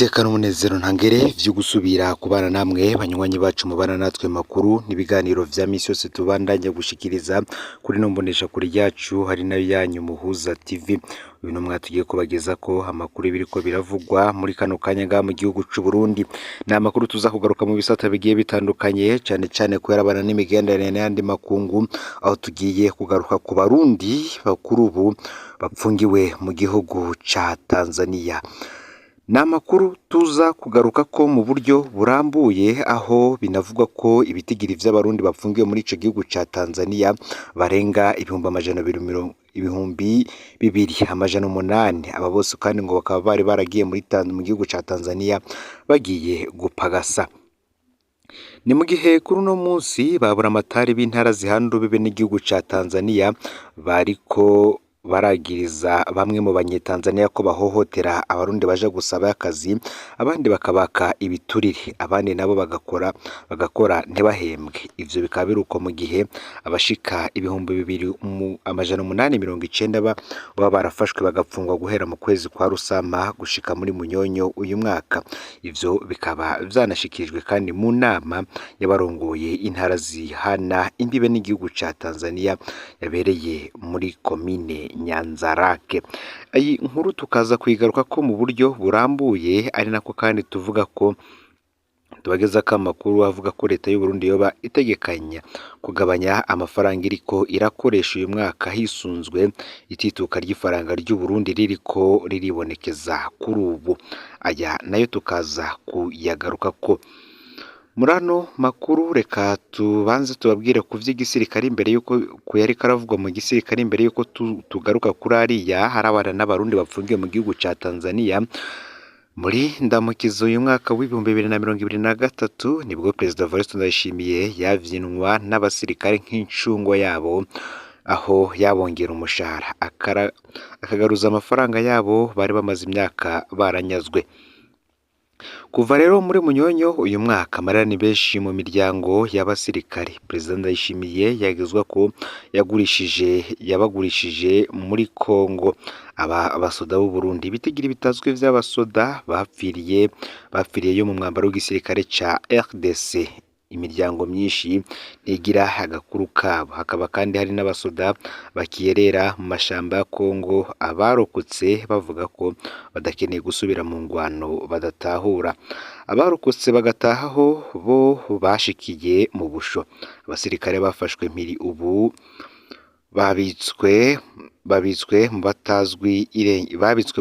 Niteka n'umunezero ntangere vyo gusubira kubana namwe banywanyi bacu mubana natwe makuru n'ibiganiro vya misi yose tubandanya gushikiriza kuri no mbonesha kuri yacu hari nayo yanyu Muhuza TV. Uyu numwa tugiye kubagezako amakuru biriko biravugwa muri kano kanya ngaha mu gihugu c'u Burundi. Ni amakuru tuza kugaruka mu bisata bigiye bitandukanye, cane cane kuyarabana n'imigenderanire n'ayandi makungu, aho tugiye kugaruka ku Barundi bakuru ubu bapfungiwe mu gihugu ca Tanzania. Ni amakuru tuza kugaruka ko mu buryo burambuye, aho binavugwa ko ibitigiri vy'Abarundi bapfungiwe muri ico gihugu ca Tanzania barenga 2,800. Aba bose kandi ngo bakaba bari baragiye mu gihugu ca Tanzania bagiye gupagasa. Ni mu gihe kuri uno munsi ba buramatari b'intara zihana urubibe n'igihugu ca Tanzania bariko baragiriza bamwe mu banyetanzania ko bahohotera Abarundi baja gusaba akazi, abandi bakabaka ibiturire, abandi nabo bagakora ntibahembwe. Ivyo bikaba biruko mu gihe abashika 2890 baba barafashwe bagapfungwa guhera mu kwezi kwa Rusama gushika muri Munyonyo uyu mwaka. Ivyo bikaba vyanashikirijwe kandi mu nama y'abarongoye intara zihana imbibe n'igihugu ca Tanzania yabereye muri komine Nyanzarake. Iyi nkuru tukaza kuyigaruka ko mu buryo burambuye, ari nako kandi tuvuga ko tubagezako amakuru avuga ko leta y'u Burundi yoba itegekanya kugabanya amafaranga iriko irakoresha uyu mwaka hisunzwe itituka ry'ifaranga ry'u Burundi ririko riribonekeza kuri ubu. Aya nayo tukaza kuyagarukako muri ano makuru. Reka tubanze tubabwire ku vy'igisirikare imbere yuko kuyariko aravugwa mu gisirikare, imbere yuko tugaruka kuri ariya harabana n'Abarundi bapfungiwe mu gihugu ca Tanzania. Muri ndamukizo uyu mwaka w'2023 nibwo Perezida Evariste Ndayishimiye yavyinwa n'abasirikare nk'incungwa yabo, aho yabongera umushahara akagaruza amafaranga yabo bari bamaze imyaka baranyazwe. Kuva rero muri Munyonyo uyu mwaka amarira ni benshi mu miryango y'abasirikare. Perezida Ndayishimiye yagezwa ko yabagurishije muri Kongo aba basoda b'u Burundi. Ibitigiri bitazwi vy'abasoda bapfiriyeyo mu mwambaro w'igisirikare ca RDC. Imiryango myinshi ntigira agakuru kabo. Hakaba kandi hari n'abasoda bakiyerera mu mashamba ya Kongo, abarokotse bavuga ko badakeneye gusubira mu ngwano badatahura. Abarokotse bagatahaho bo bashikiye mu busho. Abasirikare bafashwe mpiri ubu babitswe mu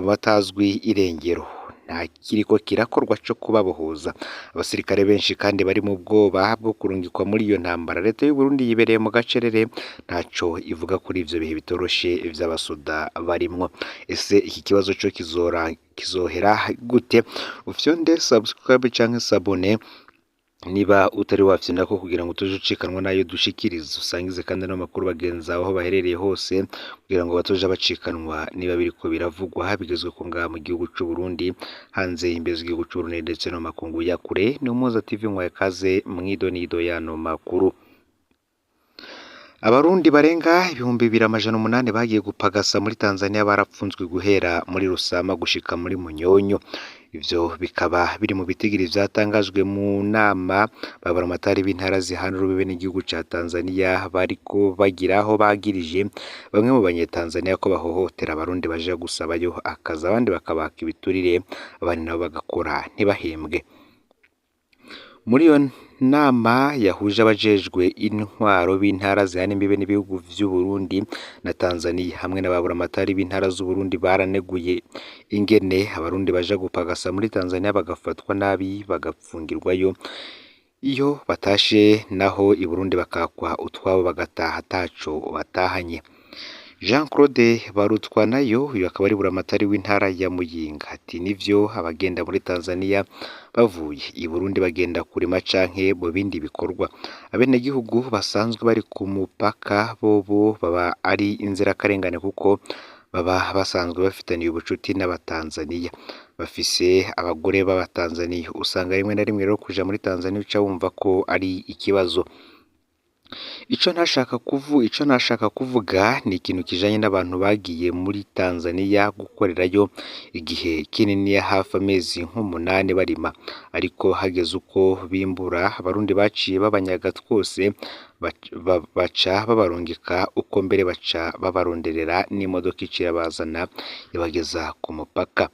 batazwi irengero. Nta kiriko kirakorwa co kubabohoza. Abasirikare benshi kandi bari mu bwoba bwo kurungikwa muri iyo ntambara. Leta y'u Burundi yibereye mu gacerere, ntaco ivuga kuri ivyo bihe bitoroshe vy'abasoda barimwo. Ese iki kibazo co kizohera gute? Ufyonde subscribe canke s'abonner niba utari wafyondako kugira ngo utuje ucikanwa nayo dushikiriza, usangize kandi n'amakuru bagenzi aho baherereye hose kugira ngo batoje bacikanwa niba biriko biravugwa bigezwe ko ngaha mu gihugu c'u Burundi, hanze y'imbibe z'igihugu c'u Burundi ndetse no makungu ya kure. Ni Umuhuza TV mwaye kaze mw'idonido y'ano makuru. Abarundi barenga 2800 bagiye gupagasa muri Tanzania barapfunzwe guhera muri Rusama gushika muri Munyonyo. Ivyo bikaba biri mu bitigiri vyatangajwe mu nama ba buramatari b'intara zihana urubibe n'igihugu ca Tanzania bariko bagira, aho bagirije bamwe mu banyetanzania ko bahohotera Abarundi baja gusabayo akazi, abandi bakabaka ibiturire, abandi nabo bagakora ntibahembwe. Muri iyo nama yahuje abajejwe intwaro b'intara zihana imbibe n'ibihugu vy'u Burundi na Tanzania hamwe na ba buramatari b'intara z'u Burundi, baraneguye ingene Abarundi baja gupagasa muri Tanzania bagafatwa nabi, bagapfungirwayo, iyo batashe naho i Burundi bakakwa utwabo bagataha ataco batahanye. Jean Claude Barutwanayo, uyu akaba ari buramatari w'intara ya Muyinga, ati nivyo, abagenda muri Tanzania bavuye i Burundi bagenda kurima canke mu bindi bikorwa. Abenegihugu basanzwe bari ku mupaka bobo baba ari inzirakarengane kuko baba basanzwe bafitaniye ubucuti n'Abatanzaniya, bafise abagore b'Abatanzaniya. Usanga rimwe na rimwe rero kuja muri Tanzania uca wumva ko ari ikibazo. Ico ntashaka kuvuga ni ikintu kijanye n'abantu bagiye muri Tanzania gukorerayo igihe kininiya, hafi amezi nk'umunani barima, ariko hageze uko bimbura abarundi baciye babanyaga twose, baca babarungika uko mbere baca babaronderera n'imodoka ica irabazana ibageza ku mupaka.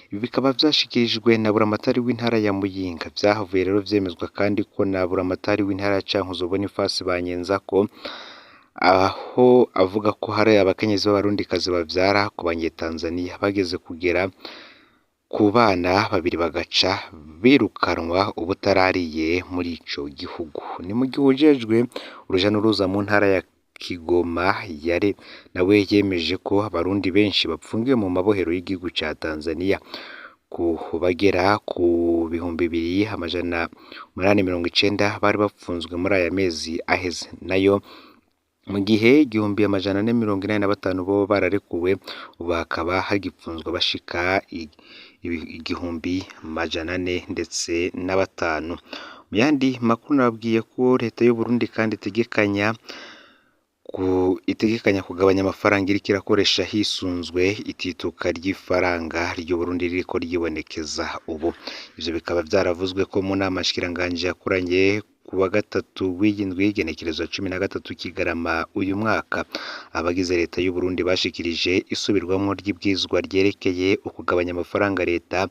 Ibi bikaba vyashikirijwe na buramatari w'intara ya Muyinga, vyahavuye rero vyemezwa kandi ko na buramatari w'intara ya Cankuzo Boniface Banyenzako, aho avuga ko hari abakenyezi b'abarundikazi bavyara ku banyetanzaniya bageze kugera ku bana babiri bagaca birukanwa ubutarariye muri ico gihugu. Ni mu gihe uwujejwe uruja n'uruza mu ntara ya Kigoma yare nawe yemeje ko abarundi benshi bapfungiwe mu mabohero y'igihugu ca Tanzania, ku bagera ku 2890 bari bapfunzwe muri aya mezi aheze, nayo mu gihe 1485 boba bararekuwe, ubu hakaba hagipfunzwe abashika 1400 ndetse na batanu. Mu yandi makuru nababwiye ko leta y'Uburundi kandi itegekanya kugabanya amafaranga iriko irakoresha hisunzwe itituka ry'ifaranga ry'Uburundi ririko ryibonekeza ubu. Ivyo bikaba vyaravuzwe ko mu nama nshikiranganji yakoranye ku wa gatatu w'iyi ndwi igenekerezo 13 Kigarama uyu mwaka, abagize leta y'Uburundi bashikirije isubirwamwo ry'ibwirizwa ryerekeye ukugabanya amafaranga leta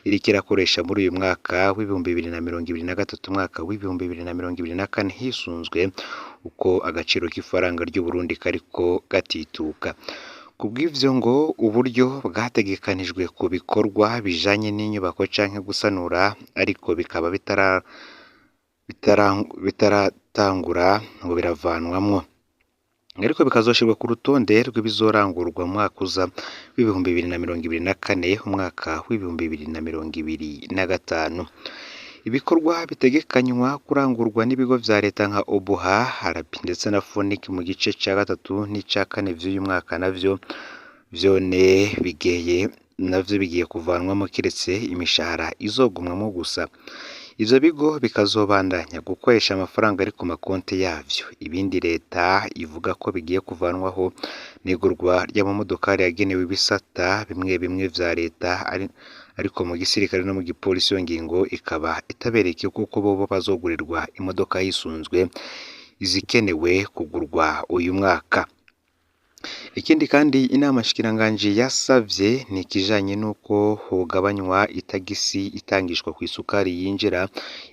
iriko irakoresha muri uyu mwaka w'2023 umwaka w'2024 hisunzwe uko agaciro k'ifaranga ry'Uburundi kariko gatituka. Kubw'ivyo ngo uburyo bwategekanijwe ku bikorwa bijanye n'inyubako canke gusanura, ariko bikaba bitaratangura ngo biravanwamwo, ariko bikazoshirwa ku rutonde rw'ibizorangurwa mu mwaka uza w'2024 umwaka w'2025. Ibikorwa bitegekanywa kurangurwa n'ibigo vya leta nka Obuha, Harapi ndetse na Fonic mu gice ca gatatu n'ica kane vy'uyu mwaka navyo vyone bigiye kuvanwamo kiretse imishahara izogumwamwo gusa. Ivyo bigo bikazobandanya gukoresha amafaranga ari ku makonti yavyo. Ibindi leta ivuga ko bigiye kuvanwaho n'igurwa ry'amamodokari yagenewe ibisata bimwe bimwe vya leta, ariko mu gisirikare no mu gipolisi iyo ngingo ikaba itabereye kuko bobo bazogurirwa imodoka yisunzwe izikenewe kugurwa uyu mwaka. Ikindi kandi inama nshikiranganji yasavye ni ikijanye n'uko hogabanywa itagisi itangishwa kw'isukari yinjira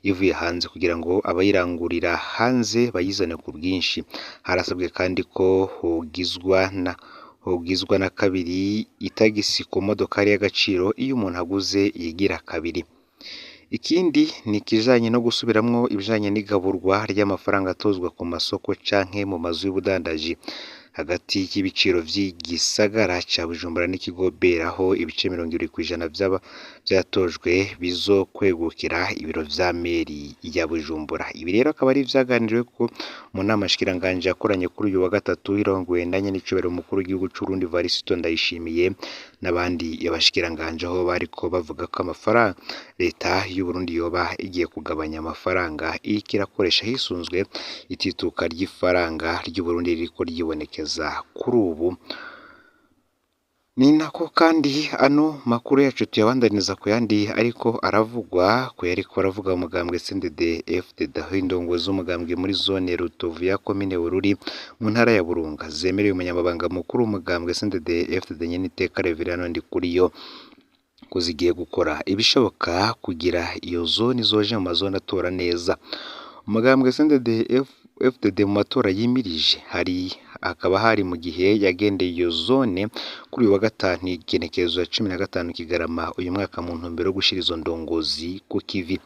ivuye hanze kugira ngo abayirangurira hanze bayizane ku bwinshi. Harasabwe kandi ko hogizwa na kabiri itagisi ku modokari y'agaciro iyo umuntu aguze yigira kabiri. Ikindi ni ikijanye no gusubiramwo ibijanye n'igaburwa ry'amafaranga atozwa ku masoko canke mu mazu y'ubudandaji hagati y'ibiciro vy'igisagara ca Bujumbura n'ikigo Bera, aho ibice 20% vyaba vyatojwe bizokwegukira ibiro vya meri ya Bujumbura. Ibi rero akaba ari ivyaganiriweko mu nama nshikiranganji yakoranye kuri uyu wa gatatu irongowe na nyenicubahiro umukuru w'igihugu c'Uburundi Varisito Ndayishimiye n'abandi bashikiranganji, aho bariko bavuga ko amafaranga leta y'Uburundi yoba igiye kugabanya amafaranga iriko irakoresha hisunzwe itituka ry'ifaranga ry'Uburundi ririko ryibonekeza kuri ubu. Ni nako kandi ano makuru yacu tuyabandaniza ku yandi ariko aravugwa ku yariko aravuga umugambwe CNDD FDD, aho indongozi z'umugambwe muri zone Rutovu ya komine Bururi mu ntara ya Burunga zemereye umunyamabanga mukuru w'umugambwe CNDD FDD Nyeniteka Reveriyano Ndikuriyo ko zigiye gukora ibishoboka kugira iyo zone izoje mu mazone atora neza. Umugambwe CNDD FDD mu matora yimirije hari hakaba hari mu gihe yagendeye iyo zone kuri uyu wa gatanu igenekerezo ya 15 Kigarama uyu mwaka mu ntumbero yo gushira izo ndongozi ku kivi.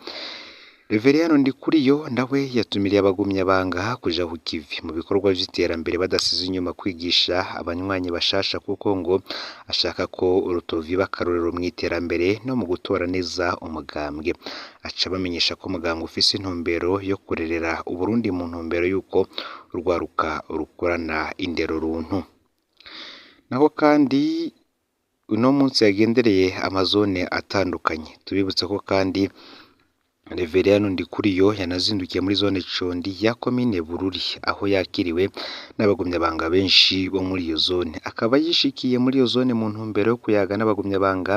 Reveriyano Ndikuriyo nawe yatumiriye abagumyabanga kuja ku kivi mu bikorwa vy'iterambere badasize inyuma kwigisha abanywanyi bashasha, kuko ngo ashaka ko Urutovu iba akarorero mw'iterambere no mu gutora neza umugambwe. Aca abamenyesha ko umugambwe ufise intumbero yo kurerera Uburundi mu ntumbero y'uko urwaruka rukurana indero runtu. Naho kandi uno munsi yagendereye amazone atandukanye. Tubibutse ko kandi Reveriyano Ndikuriyo yanazindukiye muri zone Condi ya komine Bururi, aho yakiriwe n'abagumyabanga benshi bo muri iyo zone. Akaba yishikiye muri iyo zone mu ntumbero yo kuyaga n'abagumyabanga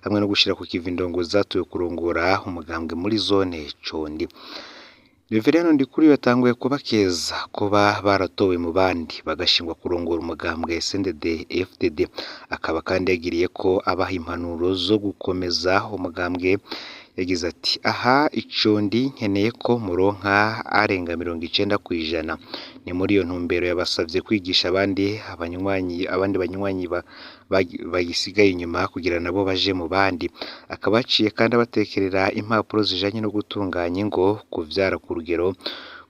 hamwe no gushira ku kivi indongozi zatowe kurongora umugambwe muri zone Condi. Reveriyano Ndikuriyo yatanguye kubakeza kuba baratowe mu bandi bagashingwa kurongora umugambwe CNDD FDD, akaba kandi yagiriye ko abaha impanuro zo gukomeza umugambwe. Yagize ati aha icondi nkeneye ko muronka arenga 90%. Ni muri iyo ntumbero yabasavye kwigisha abandi abanywanyi abandi banywanyi bagisigaye inyuma kugira nabo baje mu bandi. Akaba yaciye kandi abatekerera impapuro zijanye no gutunganya ingo, kuvyara ku rugero,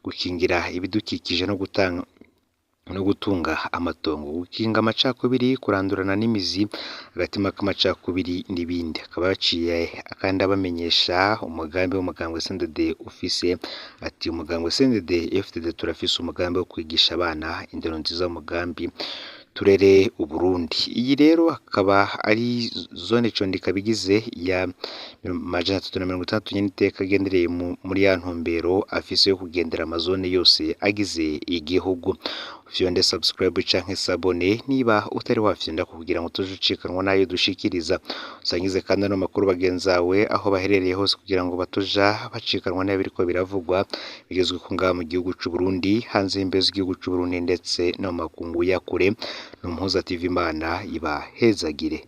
gukingira ibidukikije no gutanga no gutunga amatongo, gukinga amacakubiri, kurandurana n'imizi agatima k'amacakubiri n'ibindi. Akaba yaciye kandi abamenyesha umugambi w'umugambwe CNDD ufise, ati umugambwe CNDD FDD turafise umugambi wo kwigisha abana indero nziza, umugambi turere Uburundi. Iyi rero akaba ari zone Condi, ikaba igize ya 360 nyene iteka agendereye muri ya ntumbero afise yo kugendera amazone yose agize igihugu. Fyonde subscribe canke s'abonner niba utari wafyonda kugira ngo tuje ucikanwa nayo dushikiriza. Usangize kandi ano makuru bagenzawe aho baherereye hose kugira ngo batuja bacikanwa n'ibiriko biravugwa bigezwe ku ngaha mu gihugu c'u Burundi, hanze y'imbibe z'igihugu c'u Burundi ndetse no mu makungu ya kure. N'Umuhuza TV, Imana ibahezagire.